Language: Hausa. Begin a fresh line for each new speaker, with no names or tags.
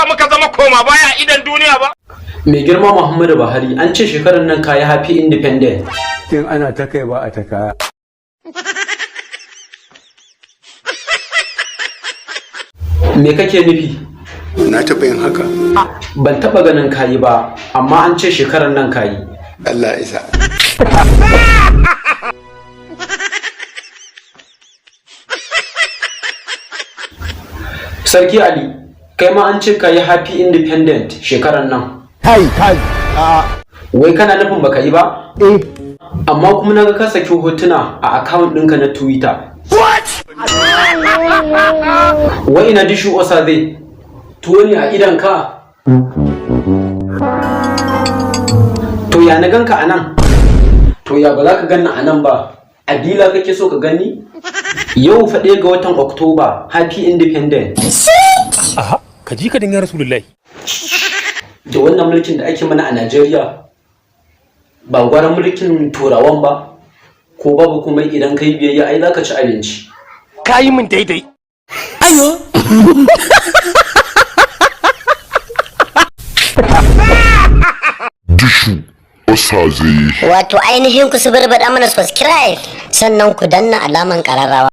sa muka zama koma baya a idan duniya ba.
Mai girma Muhammadu Buhari, an ce shekarar nan kayi happy independent.
Tun ana ta kai ba a ta kaya.
Me kake nufi?
Na taɓa yin haka.
Ban taɓa ganin kayi ba, amma an ce shekarar nan kayi.
Allah isa.
Sarki Ali, kai ma an ce kayi happy independent shekarar nan.
Kai kai a.
Wai kana nufin baka yi ba?
Eh.
Amma kuma naga ka saki hotuna a account ɗinka na Twitter. What? Wai ina Dishu Osaze? Tuwo ne a idon ka? To ya na ganka a nan? To ya ba za ka ganni a nan ba? Abila kake so ka gani? Yau fa 1 ga watan Oktoba, Happy Independent.
Aha, ka ji ka dinga Rasulullahi.
Da wannan mulkin da ake mana a Najeriya, ba gwara mulkin Turawan ba, ko babu kuma idan ka yi biyayya ai za ka ci abinci.
Ka yi min daidai.
Dishu Osaze.
Wato ainihin ku su barbaɗa mana subscribe, sannan ku danna alaman ƙararrawa.